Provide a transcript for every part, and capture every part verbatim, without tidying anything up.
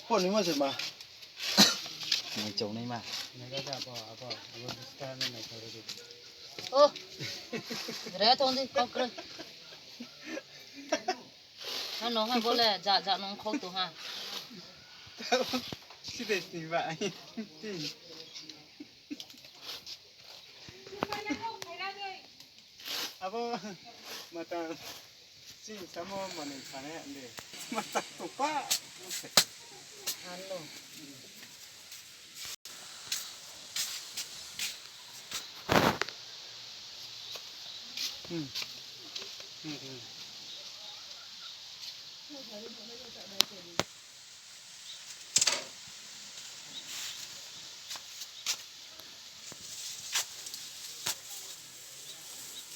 Phone ni ma se ma. Nai chau nai ma. O. Re thong di, kau kroi. Ano ha bo le ja ja nung khau tu ha. Side sing ba. Abo mata sing samo manai sana ya de. Mata tu pa. Ano. Hmm. Hmm, hmm.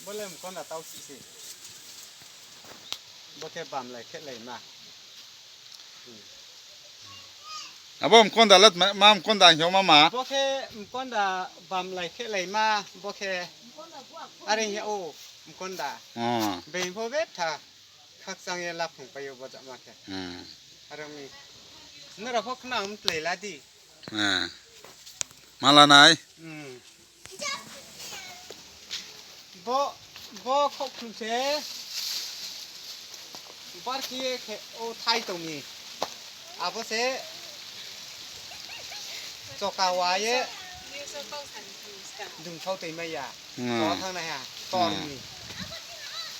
Bo le mkonda tau si se. Bo khe bamlai khe lai ma. Abo mkonda le ma, ma mkonda hing ma ma. Bo khe mkonda bamlai khe lai ma, bo khe are hing ya o mkonda. Oh. Being pho betha khakchang ye laphung pai yo bo jama khe. Hmm. Are mi. Nora pho khna mtlai la di. Eh. Mala nai. Hmm. Bo, bo khouhkhlu se barki ye khe o thai tong mi. Abo se choka wa ye dungthao toi mai ya. Hmm. Bo thang nai ha, tor mi.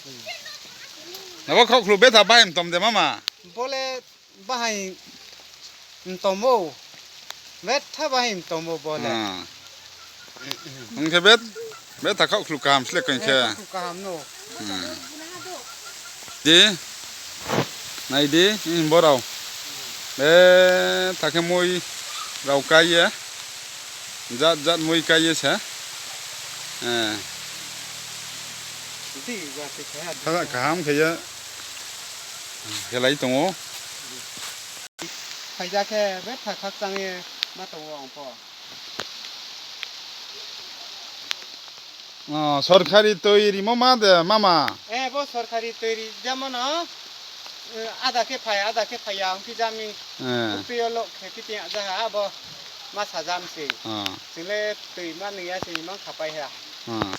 Hmm. Abo khouhkhlu betha bai mtom de mama. Bo le bahai mtomo. Betha bahai mtomo bo le. Hmm. Ang khe bet, betha khouhkhlu kaham sle koi khe. Eh, khouhkhlu kaham no. Hmm. Di, nai di, hmm, bo rao. Betha khe mui rao kai ye. Jat jat mui kai ye se. Eh. Di, jat khe ha. Tha kaham khe ye. Khe lai tong ou. Phaija khe betha khakchang ye ma tong ou ang pho. Oh, sorkari toi rimo ma de, mama? Eh, bo sorkari toi ri jamo no, eh, ada khe phai, ada khe phai ya, ongphi jami. Eh. Upi yo lok khe kiti ya jaha, abo ma sa jam se. Ah. Ching le toi ma nung ya se, mang khapai ha. Ah.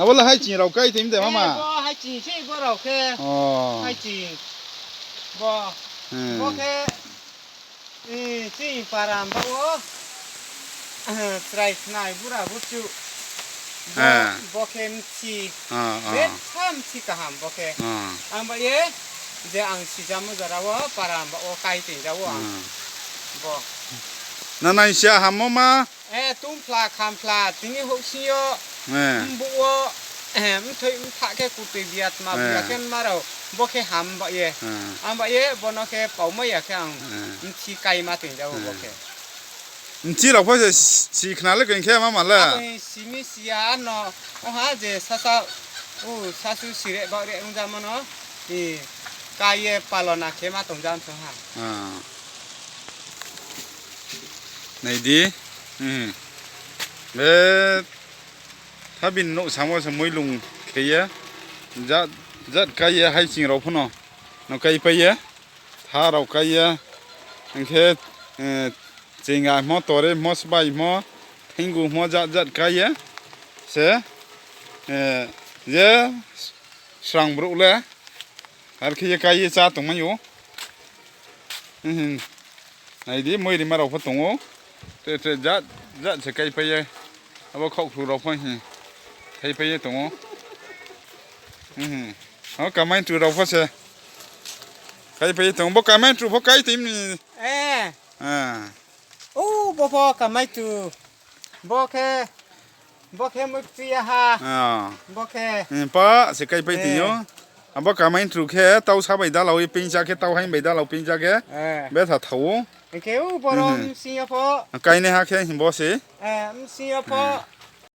Abo le haiching rao kai tim de, mama? Eh, bo haiching se bo rao khe. Oh. Haiching. Bo. Hmm. Bo khe, eh, chini param ba wo. Eh, chrai khnai bura buchu. Bo, eh, bo khe mthi. Ah, ah. Betha mthi kaham bo khe. Ah. Ang ba ye, je ang sijamo jora wo param ba wo kai ting ja wo ang. Ah. Bo. Na nai sia hammo ma? Eh, tungphla, khamphla, tini houhsing yo, eh, mbuh wo, eh, mthoi mtha khe kutui biatma, eh, buya khe ma rao, bo khe ham ba ye. Eh. Ham ba ye, bo no khe paumai ya khe ang, eh, mthi kaima toing ja ou bo khe. Eh. Mthi rao pho se si khna le koi khe mama le. Abo ni simi si ya no, o ha je sasa, u sasu sire ba re ong jamo no, i, kai ye palona khe ma tong jam song ha. Ah. Nai di. Hmm. Be tha bini nouh samo se moilung khe ye. Jat, jat kai ye haiching rao pho no. No kai pai ye. Tha rao kai ye. Hing khe, eh, chinga hmo, tore hmo, sbai hmo, thengu hmo, jat jat kai ye. Se, eh, je srang brouh le. Ar khe ye kai ye chá tongmai ou. Hmm. Nai di, moi rima rao pho tong ou. Tre tre jat jat se kaipai ye. Abo khouhkhlu rao pho, hmm, kaipai ye tong ou. Hmm. O kamai tru rao pho se kaipai ye tong ou. Bo kamai tru pho kai tim ni. Eh. Ah. O, bo pho kamai tru. Bo khe, bo khe mukti ya ha. Ah. Bo khe. Hmm, pa, se kaipai tong ou. Eh. Abo kamai tru khe, tau sa bai dalau ye pingja khe, tau haing bai dalau pingja khe. Eh. Betha thao ou. Hing khe, o, bo rao, hmm, msing yo pho. Kainai ha khe, himbo se. Eh, msing yo pho. Hmm.